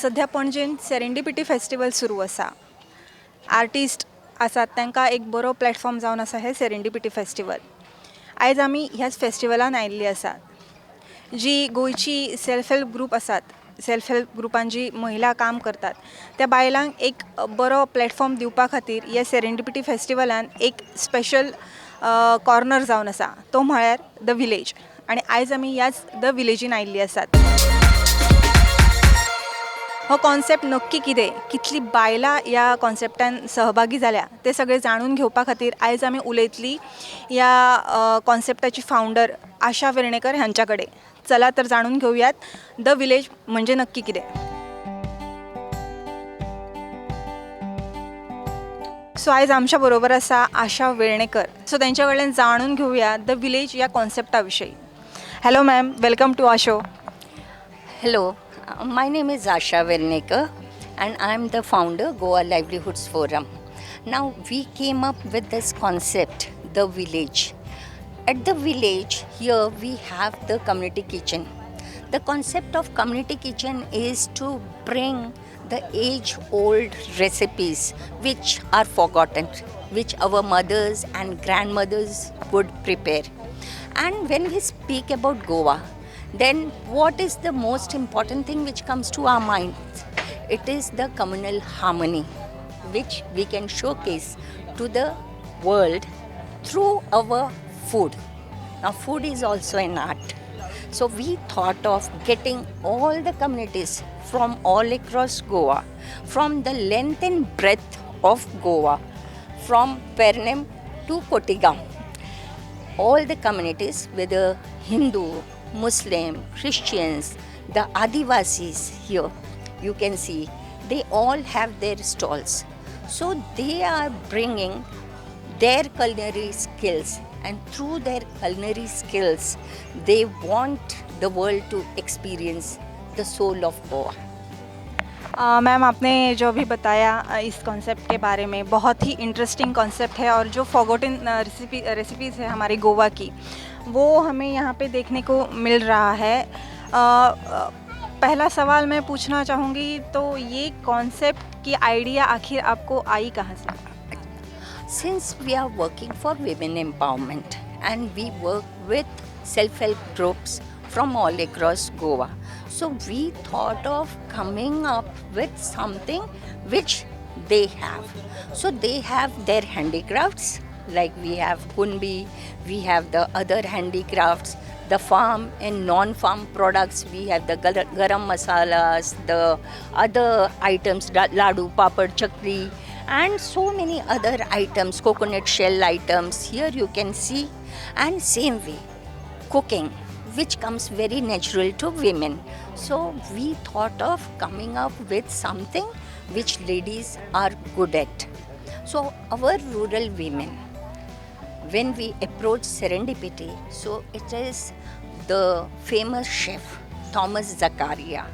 सध्या पणजेन serendipity festival सुरू आसा. आर्टिस्ट आसात तांकां एक बरो प्लॅटफॉर्म जावन आसा हें सेरेंडिपिटी फेस्टिवल. आयज आमी ह्याच फेस्टिवलान आयिल्लीं आसात. जी गोंयची सेल्फ हेल्प ग्रूप आसात, सेल्फ हेल्प ग्रुपान जी महिला काम करतात त्या बायलांक एक बरो प्लॅटफॉर्म दिवपा खातीर ह्या सेरेंडिपिटी फेस्टिवलान एक स्पेशल कॉर्नर जावन आसा, तो म्हळ्यार the village. आनी आयज आमी ह्याच the विलेजीन आयिल्लीं आसात. हो कॉन्सेप्ट नक्की कितें, कितलीं बायलां ह्या कॉन्सेप्टान सहभागी जाल्या तें सगळें जाणून घेवपा खातीर आयज आमी उलयतलीं ह्या कॉन्सेप्टाची फावंडर आशा वेर्णेकर हांच्या कडेन. चला तर जाणून घेवयात the village म्हणजे नक्की कितें. सो आयज आमच्या बरोबर आसा आशा वेर्णेकर. सो तेंच्या कडल्यान जाणून घेवया the village ह्या कॉन्सेप्टा विशीं. Hello ma'am, welcome to our show. Hello, my name is Asha Vernekar and I am the founder Goa Livelihoods Forum. Now we came up with this concept, the village. At the village here we have the community kitchen. The concept of community kitchen is to bring the age old recipes which are forgotten, which our mothers and grandmothers would prepare. And when we speak about Goa, then what is the most important thing which comes to our mind? It is the communal harmony, which we can showcase to the world through our food. Now, food is also an art. So, we thought of getting all the communities from all across Goa, from the length and breadth of Goa, from Pernem to Cotigao, all the communities, whether Hindu, Muslim, Christians, the Adivasis here, you can see they all have their stalls. So they are bringing their culinary skills, and through their culinary skills, they want the world to experience the soul of Goa. Ma'am, आपने जो अभी बताया इस concept K बारे में, बहुत ही interesting concept है और जो forgotten recipes है हमारी गोवा की, वो हमें यहाँ पे देखने को मिल रहा है. पहला सवाल मैं पूछना चाहूँगी, तो ये कॉन्सेप्ट की आइडिया आखिर आपको आई कहाँ से? Since we are working for women empowerment and we work with self help groups from all across Goa, so we thought of coming up with something which they have. So they have their handicrafts, like we have kunbi, we have the other handicrafts, the farm and non farm products, we have the garam masalas, the other items, ladu, papad, chakri, and so many other items, coconut shell items. Here you can see, and same way, cooking, which comes very natural to women. So we thought of coming up with something which ladies are good at. So our rural women, when we approach Serendipity, so it is the famous chef Thomas Zakaria.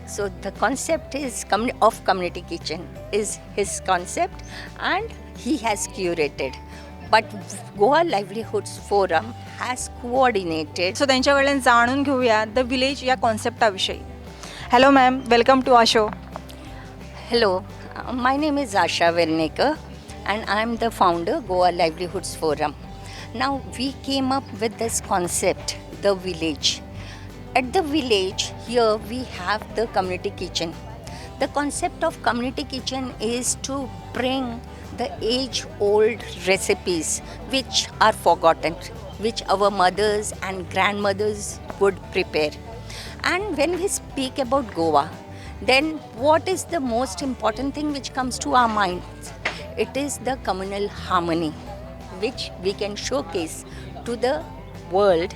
So the concept is of community kitchen is his concept and he has curated. But Goa Livelihoods Forum has coordinated. So त्यांच्या कडल्यान जाणून घेवया the village ह्या कॉन्सेप्टा विशीं. Hello ma'am, welcome to our show. Hello, my name is Asha Vernekar and I am the founder Goa Livelihoods Forum. Now we came up with this concept, the village. At the village here we have the community kitchen. The concept of community kitchen is to bring the age old recipes which are forgotten, which our mothers and grandmothers would prepare. And when we speak about Goa, then what is the most important thing which comes to our mind? It is the communal harmony, which we can showcase to the world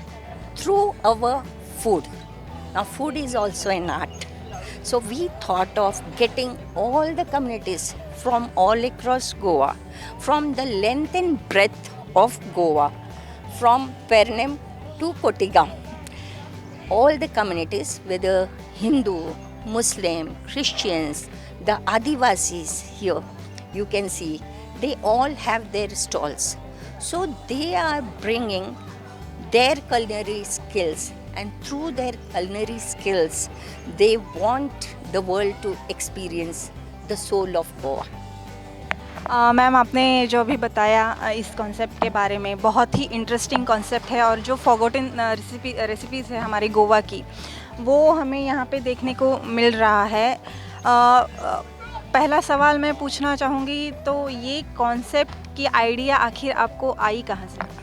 through our food. Now, food is also an art. So, we thought of getting all the communities from all across Goa, from the length and breadth of Goa, from Pernem to Cotigao, all the communities, whether Hindu, Muslim, Christians, the Adivasis here, you can see they all have their stalls. So they are bringing their culinary skills, and through their culinary skills, they want the world to experience the soul of Goa. Ma'am, आपने जो भी बताया इस concept K बारे में, बहुत ही interesting concept है और जो forgotten recipes है हमारी गोवा की, वो हमें यहाँ पे देखने को मिल रहा है। पहला सवाल मैं पूछना चाहूँगी, तो ये कॉन्सेप्ट की आइडिया आखिर आपको आई कहाँ से?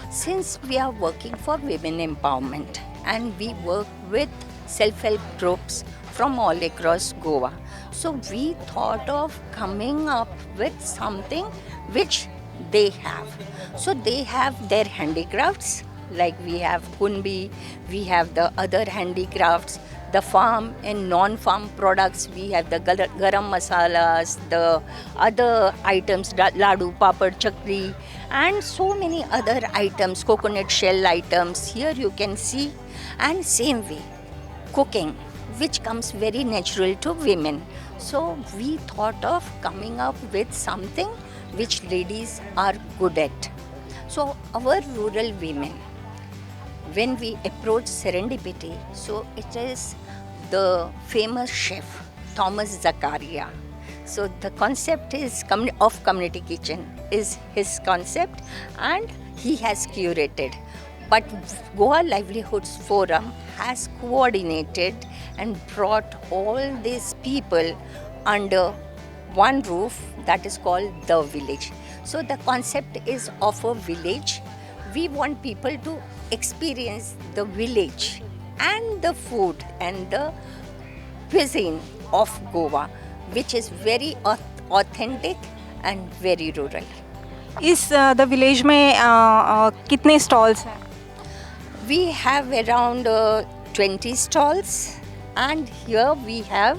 Since we are working for women empowerment and we work with self-help groups from all across Goa, so we thought of coming up with something which they have. So they have their handicrafts, like we have Kunbi, we have the other handicrafts, the farm and non-farm products, we have the garam masalas, the other items, ladu, papad, chakri, and so many other items, coconut shell items. Here you can see, and same way, cooking, which comes very natural to women. So we thought of coming up with something which ladies are good at. So our rural women, when we approach Serendipity, so it is the famous chef Thomas Zakaria. So the concept is of community kitchen is his concept, and he has curated. But Goa Livelihoods Forum has coordinated and brought all these people under one roof, that is called the village. So the concept is of a village. We want people to experience the village and the food and the cuisine of Goa, which is very authentic and very rural. Is the village में कितने stalls हैं? We have around 20 stalls, and here we have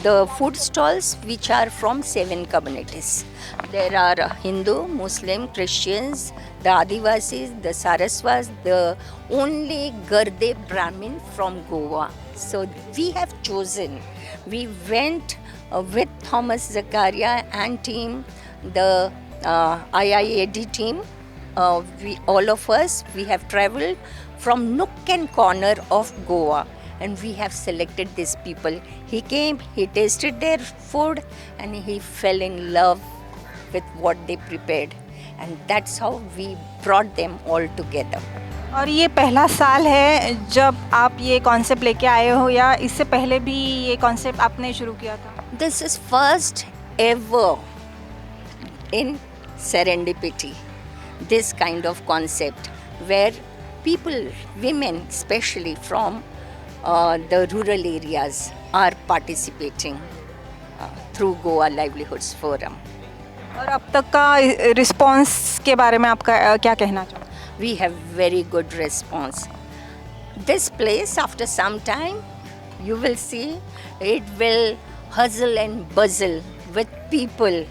the food stalls which are from 7 communities. There are Hindu, Muslim, Christians, the Adivasis, the Saraswas, the only Garde Brahmin from Goa. So we have chosen, we went with Thomas Zakaria and team, the IIAD team, we all of us, we have traveled from nook and corner of Goa, and we have selected these people. He came, he tasted their food, and he fell in love with what they prepared, and that's how we brought them all together. और ये पहला साल है जब आप ये concept लेके आए हो, या इससे पहले भी ये कॉन्सेप्ट आपने शुरू किया था? This is first ever in Serendipity, this kind of concept where people, women especially from the rural areas, are participating through Goa Livelihoods Forum. और अब तक का रिस्पॉन्स के बारे में आपका क्या कहना चाहोगे? We have very good response. This place, after some time, you will see it will hustle and bustle with people.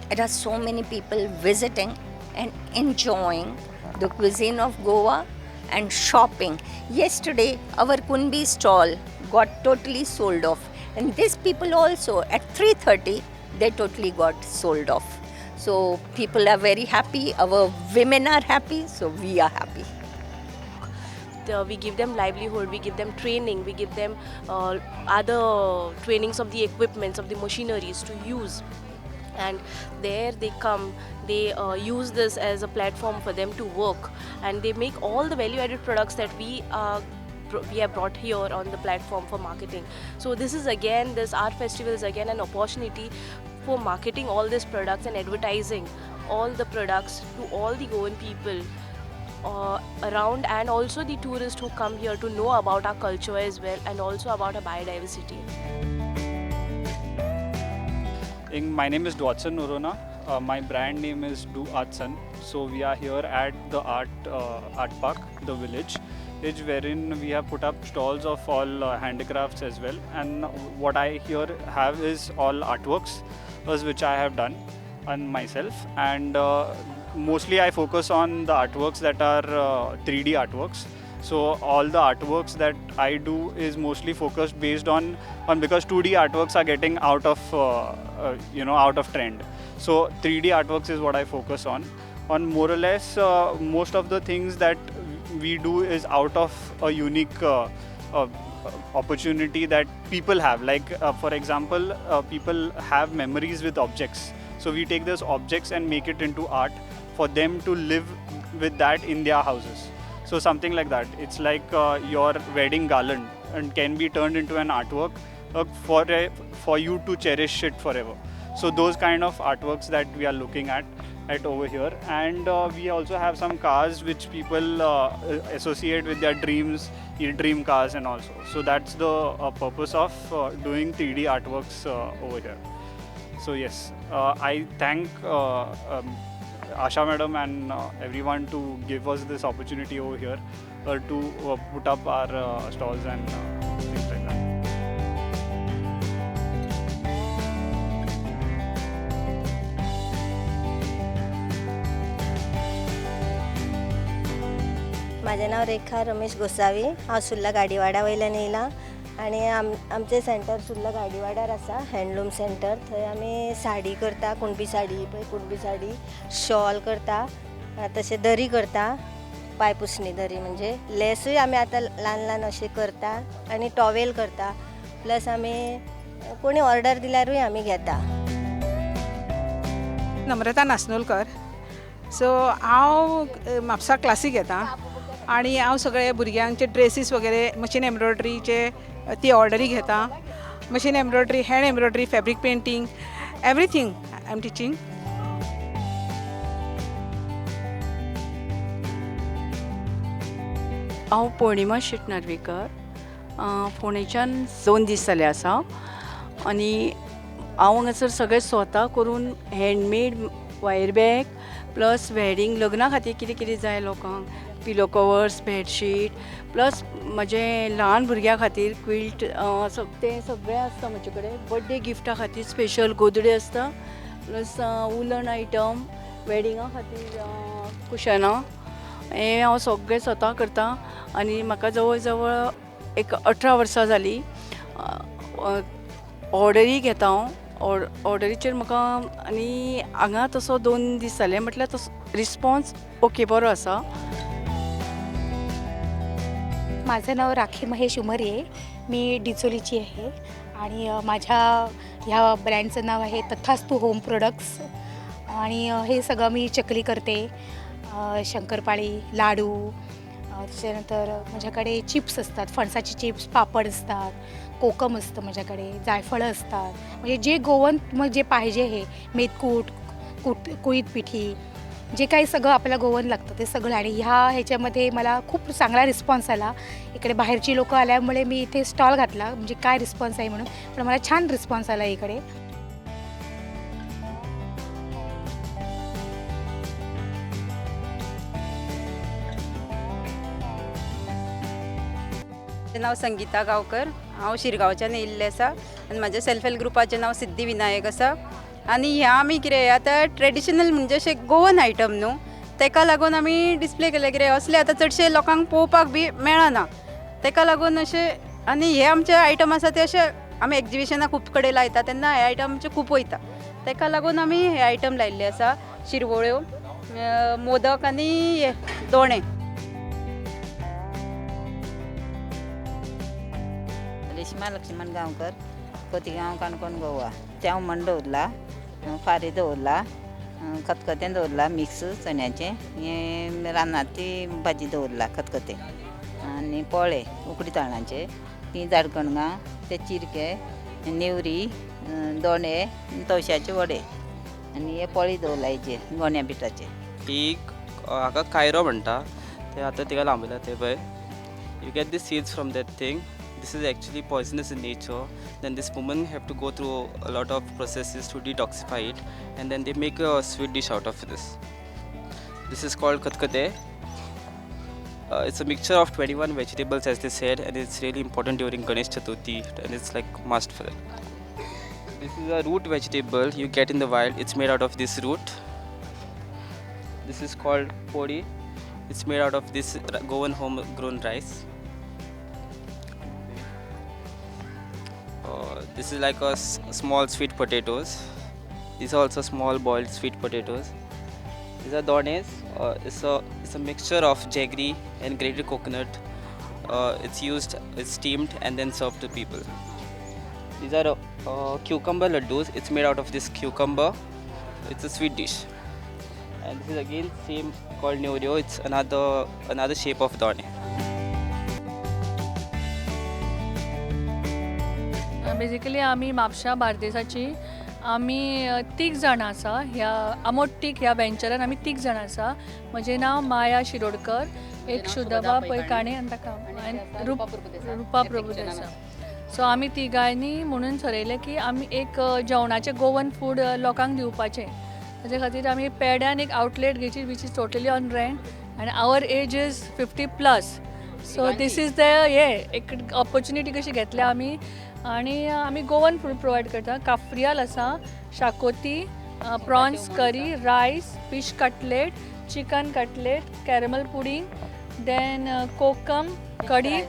There are so many people visiting and enjoying the cuisine of Goa and shopping. Yesterday, our Kunbi stall got totally sold off, and these people also at 3:30 they totally got sold off. So people are very happy, our women are happy, so we are happy. We give them livelihood, we give them training, we give them other trainings of the equipments, of the machineries to use. And there they come, they use this as a platform for them to work, and they make all the value-added products that we have brought here on the platform for marketing. So this is again, this art festival is again an opportunity for marketing all these products and advertising all the products to all the Goan people around, and also the tourists who come here to know about our culture as well, and also about our biodiversity. My name is Duatson Norona. My brand name is Duatson. So we are here at the art park, the village, wherein we have put up stalls of all handicrafts as well. And what I here have is all artworks, which I have done on myself. And mostly I focus on the artworks that are 3D artworks. So all the artworks that I do is mostly focused based on because 2D artworks are getting out of out of trend. So 3D artworks is what I focus on. On more or less most of the things that we do is out of a unique opportunity that people have. Like for example, people have memories with objects. So we take those objects and make it into art for them to live with that in their houses. So something like that. It's like your wedding garland and can be turned into an artwork for you to cherish it forever. So those kind of artworks that we are looking at over here. And we also have some cars which people associate with their dreams, dream cars and also. So that's the purpose of doing 3D artworks over here. So yes, I thank Asha madam and everyone to give us this opportunity over here to put up our stalls and things like that. म्हाजें नांव रेखा रमेश गोसावी. हांव सुर्ला गाडीवाडा वयल्यान येयलां आनी आमचें centre Surla गाडीवाड्यार आसा, handloom centre. थंय आमी साडी करता, कुणबी साडी पळय, कुणबी साडी, शॉल करता, तशें दरी करता, पांयपुसणी दरी म्हणजे लेसूय आमी आतां ल्हान ल्हान अशें करता आनी टॉवेल करता. प्लस आमी कोणी ऑर्डर दिल्यारूय आमी घेता. नम्रता नासनोलकर. सो हांव म्हापसा क्लासी घेता आनी हांव सगळे भुरग्यांचे ड्रेसीस वगैरे मशीन एम्ब्रॉयडरीचे ती ऑर्डरी घेता. Machine embroidery, hand embroidery, fabric painting, everything I am teaching. हांव पौर्णिमा शेट नार्वेकर, फोंडेच्यान 2 दीस जाले आसा आनी हांव हांगासर सगळें स्वता करून handmade wire bag plus wedding लग्ना खातीर कितें कितें जाय लोकांक, पिलो कवर्स, बेडशीट, प्लस म्हजे ल्हान भुरग्यां खातीर क्विल्ट, तें सगळें आसता म्हजे कडेन. बर्थडे गिफ्टा खातीर स्पेशल गोदड्यो आसता, प्लस उलन आयटम, वेडिंगा खातीर कुशनां, हें हांव सगळें स्वता करता. आनी म्हाका जवळ जवळ एक 18 वर्सां जालीं. ऑर्डरी घेता हांव. ऑर्डरीचेर म्हाका आनी हांगा तसो 2 दीस जाले म्हटल्यार तसो रिस्पोन्स ओके बरो आसा. माझं नाव राखी महेश उमरे, मी डिचोलीची आहे आणि माझ्या ह्या ब्रँडचं नाव आहे तथास्तू होम प्रोडक्ट्स. आणि हे सगळं मी चकली करते, शंकरपाळी, लाडू, त्याच्यानंतर माझ्याकडे चिप्स असतात, फणसाचे चिप्स, पापड असतात, कोकम असतं माझ्याकडे, जायफळं असतात. म्हणजे जे गोवन मग जे पाहिजे हे मेथकूट, कुळीत पिठी, जे काही सगळं आपल्याला गोवन लागतं ते सगळं. आणि ह्याच्यामध्ये मला खूप चांगला रिस्पॉन्स आला. इकडे बाहेरची लोकं आल्यामुळे मी इथे स्टॉल घातला, म्हणजे काय रिस्पॉन्स आहे म्हणून, पण मला छान रिस्पॉन्स आला इकडे. म्हजें नांव संगीता गांवकर, हांव शिरगांवच्यान येयल्लें आसा आनी म्हाज्या सेल्फ हेल्प ग्रुपाचें नांव सिद्धी विनायक आसा. आनी ह्या आमी कितें आतां ट्रेडिशनल म्हणजे अशें गोवन आयटम न्हू, तेका लागून आमी डिस्प्ले केले. कितें असले आतां चडशे लोकांक पळोवपाक बी मेळना, तेका लागून अशें. आनी हे आमचे आयटम आसा ते अशे आमी एग्जिबिशनाक खूब कडेन लायता तेन्ना हे आयटम आमचे खूब वयता, तेका लागून आमी हे आयटम लायिल्ले आसा. शिरवळ्यो, मोदक आनी हे दोणे. रेश्मा लक्ष्मण गांवकर, खोतीगांव, काणकोण, गोवा. तें हुमण दवरला, फारी दवरला, खतखतें दवरला मिक्स चण्याचें, हें रानांतली भाजी दवरला खतखतें, आनी पोळे उकडी तांदळांचे, तीं जाडकणगां, ते चिरके, नेवरी, दोणे, तवशाचे वडे, आनी हे पोळे दवरला हेजे गोण्या पिठाचे. ही हाका कायरो म्हणटा, ते आतां तिका लांबयला ते पळय. You get the seeds from that thing. This is actually poisonous in nature. Then this woman have to go through a lot of processes to detoxify it, and then they make a sweet dish out of this. This is called katkate. It's a mixture of 21 vegetables, as they said, and it's really important during Ganesh Chaturthi, and it's like must for it. This is a root vegetable you get in the wild. It's made out of this root. This is called podi. It's made out of this Goan homegrown rice. This is like a small sweet potatoes. These are also small boiled sweet potatoes. These are dones. It's a mixture of jaggery and grated coconut It's used, it's steamed and then served to people. These are cucumber laddus. It's made out of this cucumber. It's a sweet dish. And this is again same called Neurio. It's another shape of done. Basically आमी म्हापशा बार्देसाची आमी तीग जाणां आसा. ह्या आमोट तीक ह्या वेंचरान आमी तीग जाणां आसा. म्हजें नांव माया शिरोडकर, एक शुदबा पै काणे आनी ताका रुपा प्रभुदेसाय. सो आमी तिगांयनी म्हणून थरयलें की आमी एक जेवणाचें गोवन फूड लोकांक दिवपाचें. ताजे खातीर आमी पेड्यान एक आउटलेट घेतली which is totally on rent and our age is 50+. So this is the हे एक ऑपॉर्च्युनिटी कशी घेतल्या आमी. आनी आमी गोवन फूड प्रोवायड करता. काफ्रियाल आसा, शाकोती, prawns curry, rice, fish cutlet, chicken cutlet, caramel pudding, then kokum kadhi,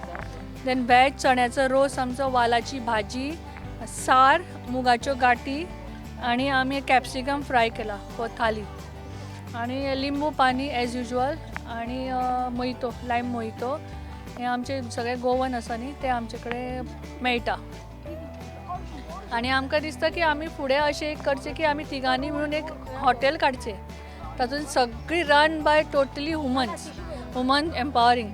then veg चण्याचो रोस आमचो, वालाची भाजी, सार, मुगाच्यो गाठी आनी आमी कॅप्सिकम फ्राय केला फॉर थाली, आनी लिंबू पानी एज युजल, आनी मोहितो, लायम मोहितो. हें आमचें सगळें गोवन आसा न्ही, तें आमचे कडेन मेळटा. आनी आमकां दिसता की आमी फुडें अशें एक करचें की आमी तिगांनी मेळून एक हॉटेल काडचें, तातूंत सगळी run by totally womens, woman empowering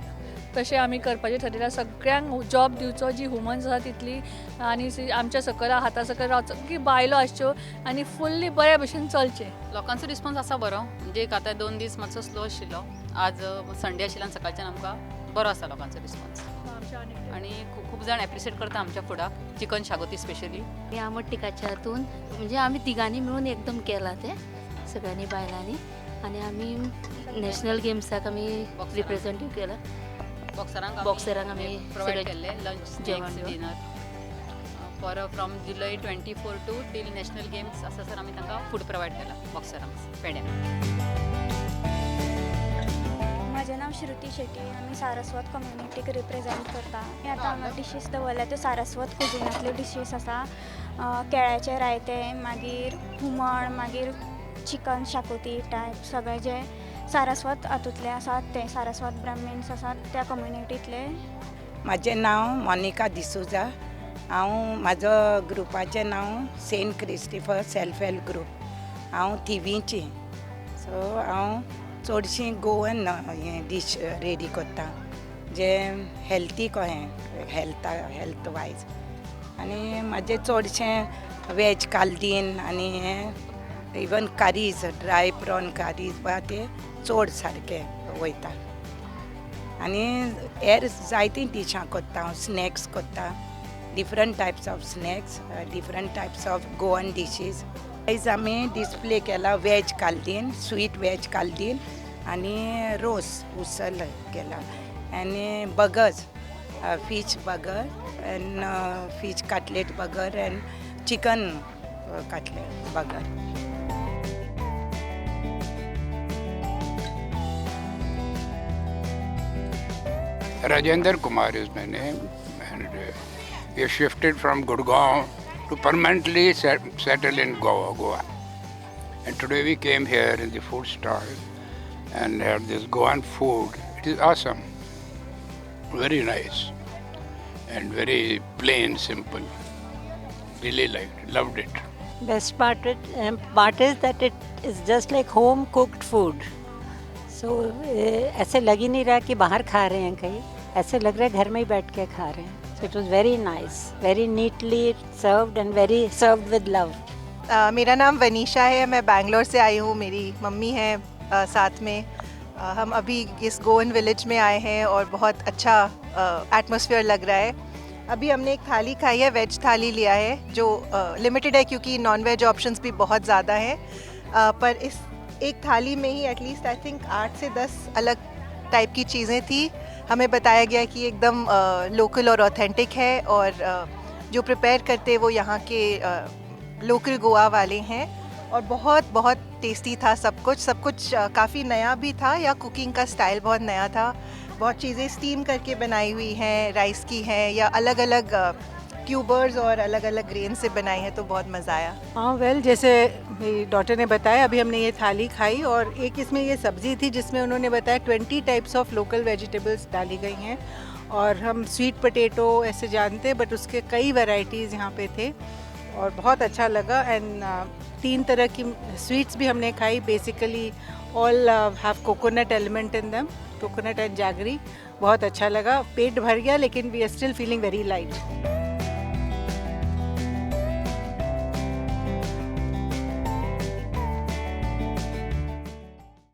तशें आमी करपाचें ठरयलां. सगळ्यांक जॉब दिवचो जी वुमन्स आसा तितली, आनी आमच्या सकयल हाता सकयल रावचो की बायलो आसच्यो आनी फुल्ली बऱ्या भशेन चलचें. लोकांचो रिस्पॉन्स आसा बरो, म्हणजे एक आतां 2 दीस मातसो स्लो आशिल्लो, आज संडे आशिल्ल्यान सकाळच्यान आमकां बरो आसा लोकांचो रिस्पॉन्स आनी खूब जाण एप्रिशिएट करता आमच्या फुडाक, चिकन शागोती स्पेशली. आमट टिकाच्या हातून म्हणजे आमी तिगांनी मेळून एकदम केलां तें सगळ्यांनी बायलांनी, आनी आमी नॅशनल गेम्साक आमी रिप्रेझेंटीव केलां. बॉक्सरांक आमी प्रोवायड केल्ले lunch, snacks, dinner for from July 24 to till national games आसा सर आमी तांकां फूड प्रोवायड केला बॉक्सरांक पेड्या. म्हजें नांव श्रुती शेट्टी, आमी सारस्वत कम्युनिटीक रिप्रेझेंट करता. आतां हांगा डिशीज दवरल्या त्यो सारस्वत कुजिनांतल्यो डिशीज आसा. केळ्याचें रायतें, मागीर हुमण, मागीर चिकन शाकोती टायप, सगळें जें सारस्वत हातूंतलें आसा तें सारस्वत ब्राह्मीन्स आसात त्या कम्युनिटींतले. म्हजें नांव मोनिका डिसोजा. हांव म्हाजो ग्रुपाचें नांव Saint Christopher self help group. हांव थिवीची. सो हांव चडशीं गोवन हें डीश रेडी करता, जें हेल्थी कहें, हेल्थ वायज. आनी म्हाजें चडशें वेज कालदीन आनी हें इवन कारीज, ड्राय प्रॉन कारीज बा ते चड सारके वयता. आनी हेर जायतीं डिशां करता हांव, स्नॅक्स करता, different types of snacks, different types of Goan dishes. आयज आमी डिस्प्ले केला वेज कालदीन, स्वीट वेज कालदीन आनी रोस उसळ केला, आनी burgers, fish burger and fish cutlet burger and chicken cutlet burger. Rajendra Kumar is my name, and we shifted from Gurgaon to permanently settle in Goa. And today we came here in the food stall and had this Goan food. It is awesome, very nice and very plain, simple. Really liked it, loved it. Best part is that it is just like home cooked food. So ऐसे लग ही नहीं रहा कि बाहर खा रहे हैं कहीं, ऐसे लग रहा है घर में ही बैठ के खा रहे हैं. So it was very nice, very neatly served and very served with love. मेरा नाम वनीशा है, मैं बैंगलोर से आई हूँ. मेरी मम्मी है साथ में. हम अभी इस गोवन विलेज में आए हैं और बहुत अच्छा एटमॉस्फेयर लग रहा है. अभी हमने एक थाली खाई है, वेज थाली लिया है जो लिमिटेड है क्योंकि नॉन वेज ऑप्शंस भी बहुत ज़्यादा हैं, पर इस एक थाली में ही एटलीस्ट I think 8 से 10 अलग टाइप की चीज़ें थी. हमें बताया गया कि एकदम लोकल और ऑथेंटिक है और जो प्रिपेयर करते वो यहाँ के लोकल गोवा वाले हैं और बहुत बहुत टेस्टी था सब कुछ. सब कुछ काफ़ी नया भी था या कुकिंग का स्टाइल बहुत नया था. बहुत चीज़ें स्टीम करके बनाई हुई हैं, राइस की हैं या अलग अलग ट्यूबर्स और अलग अलग ग्रेन से बनाई है, तो बहुत मज़ा आया. हाँ वेल, जैसे मेरी डॉटर ने बताया, अभी हमने ये थाली खाई और एक इसमें ये सब्ज़ी थी जिसमें उन्होंने बताया 20 टाइप्स ऑफ लोकल वेजिटेबल्स डाली गई हैं और हम स्वीट पोटैटो ऐसे जानते हैं, बट उसके कई वैरायटीज़ यहाँ पे थे और बहुत अच्छा लगा। एंड 3 तरह की स्वीट्स भी हमने खाई। Basically all have coconut element in them, coconut and jaggery. बहुत अच्छा लगा, पेट भर गया, लेकिन we are still feeling very light.